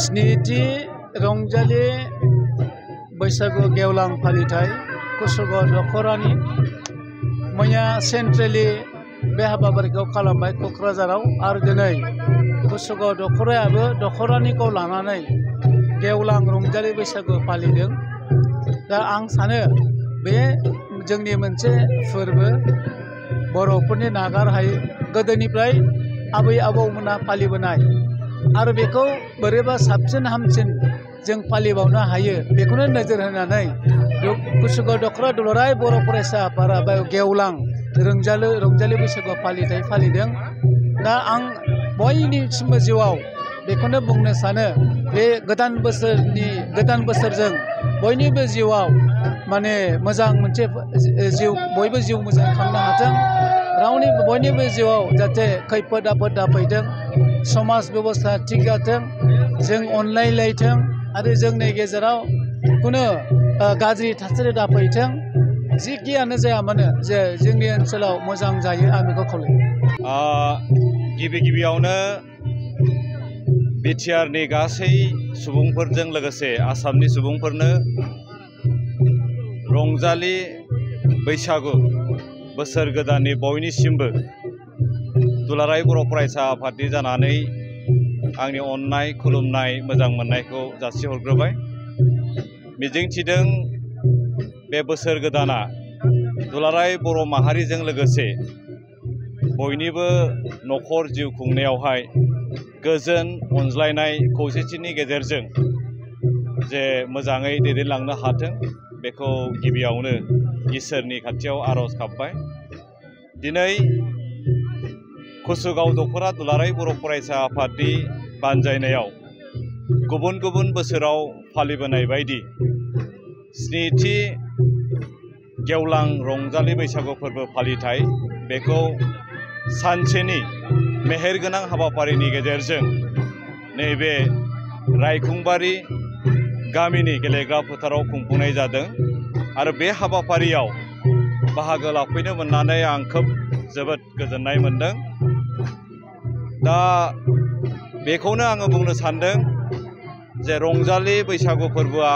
स्निथि रंजालि बैसागु गेवलां फालिथाय कुसुगाव दखरानि मैया सेन्ट्रेलि बे हाबाफारिखौ खालामबाय क'क्राझाराव आरो दिनै कुसुगाव दखरानिखौ लानानै गेवलां रंजालि बैसागु फालिदों। दा आं सानो बे जोंनि मोनसे फोरबो बर'फोरनि नागारहायै गोदोनिफ्राय आबै आबौमोना फालिबोनाय आरो बेखौ बोरैबा साबसिन हामसिन जों फालिबावनो हायो बेखौनो नोजोर होनानै कुसुगाव दखरा दुलाराय बर' फरायसा आफादा गेवलां रंजालि बैसागु फालिथाय फालिदों। दा आं बयनिसिमबो जिउआव बेखौनो बुंनो सानो बे गोदान बोसोरजों बयनिबो जिउआव माने मोजां मोनसे जिउ बयबो जिउ मोजां खांनो हाथों, बयनिबो जिउआव जाहाथे खैफोद आफोद दाफैथों, समाज बेबस्था थिग जाथों, जों अनलायलायथों आरो जोंनि गेजेराव खुनु गाज्रि थासारि दाफैथों, जिखियानो जाया मानो जे जोंनि ओनसोलाव मोजां जायो आं बेखौ खावलायो। गिबियावनो बिटिआरनि गासै सुबुंफोरजों लोगोसे आसामनि सुबुंफोरनो रंजालि बैसागु बोसोर गोदाननि बयनिसिमबो दुलाराय बर' फरायसा आफादनि जानानै आंनि अननाय खुलुमनाय मोजां मोननायखौ जासिहरग्रोबाय। मिजिंथिदों बे बोसोर गोदाना दुलाराय बर' माहारिजों लोगोसे बयनिबो न'खर जिउ खुंनायावहाय गोजोन अनज्लायनाय खौसेथिनि गेजेरजों जे मोजाङै दैदेनलांनो हाथों बेखौ गिबियावनो इसोरनि खाथियाव आर'ज गाबबाय। दिनै कुसुगाव दखरा दुलाराय बर' फरायसा आफादनि बानजायनायाव गुबुन गुबुन बोसोराव फालिबोनाय बायदि स्निथि गेवलां रंजालि बैसागु फोरबो फालिथाय बेखौ सानसेनि मेहेरगोनां हाबाफारिनि गेजेरजों नैबे रायखुंबारि गामिनि गेलेग्रा फोथाराव खुंफुंनाय जादों आरो बे हाबाफारियाव बाहागो लाफैनो मोननानै आं खोब जोबोद गोजोननाय मोनदों। दा बेखौनो आङो बुंनो सानदों जे रंजालि बैसागु फोरबोआ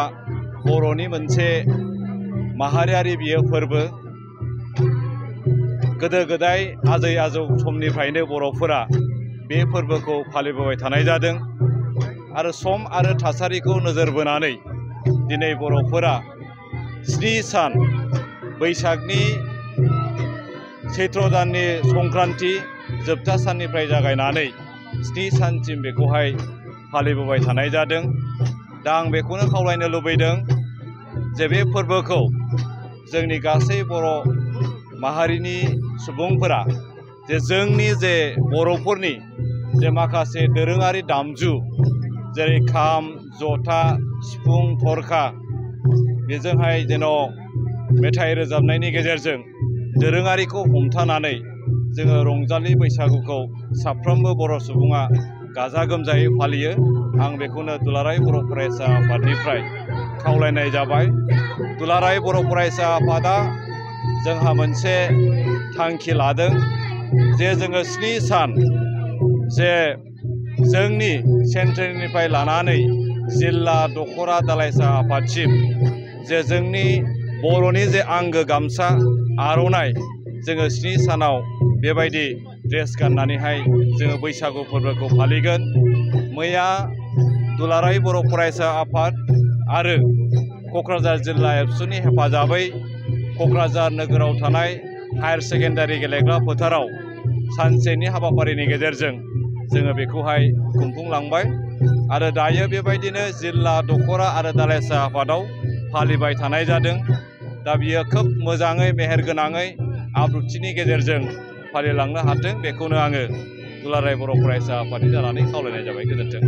बर'नि मोनसे माहारियारि बियो फोरबो। गोदो गोदाय आजै आजौ समनिफ्रायनो बर'फोरा बे फोरबोखौ फालिबोबाय थानाय जादों आरो सम आरो थासारिखौ नोजोर बोनानै दिनै बर'फोरा 7 सान बैसागनि सैत्र दाननि संक्रान्ति जोबथा साननिफ्राय जागायनानै 7 सानसिम बेखौहाय फालिबोबाय थानाय जादों। दा आं बेखौनो खावलायनो लुबैदों जे बे फोरबोखौ जोंनि गासै बर' माहारिनि सुबुंफोरा जे जोंनि जे बर'फोरनि जे माखासे दोरोङारि दामजु जेरै खाम, जथा, सिफुं, थरखा बेजोंहाय जेन' मेथाइ रोजाबनायनि गेजेरजों दोरोङारिखौ हमथानानै जोङो रंजालि बैसागुखौ साफ्रोमबो बर' सुबुङा गाजा गोमजायै फालियो। आं बेखौनो दुलाराय बर' फरायसा आफादनिफ्राय खावलायनाय जाबाय। दुलाराय बर' फरायसा आफादा जोंहा मोनसे थांखि लादों जे जोङो 7 सान जे जोंनि सेन्ट्रेलनिफ्राय लानानै जिल्ला दखरा दालाइसा आफादसिम जे जोंनि बर'नि जे आंगो गामसा आर'नाइ जोङो 7 सानाव बेबायदि ड्रेस गाननानैहाय जोङो बैसागु फोरबोखौ फालिगोन। मैया दुलाराय बर' फरायसा आफाद आरो क'क्राझार जिल्ला एबसुनि हेफाजाबै क'क्राझार नोगोराव थानाय हायार सेकेन्डारि गेलेग्रा फोथाराव सानसेनि हाबाफारिनि गेजेरजों जोङो बेखौहाय खुंफुंलांबाय आरो दायो बेबायदिनो जिल्ला दखरा आरो दालाइसा आफादाव फालिबाय थानाय जादों। दा बियो खोब मोजाङै मेहेरगोनाङै आब्रुथिनि गेजेरजों फालिलांनो हाथों बेखौनो आङो दुलाराय बर' फरायसा आफादनि जानानै खावलायनाय जाबाय। गोजोन्थों।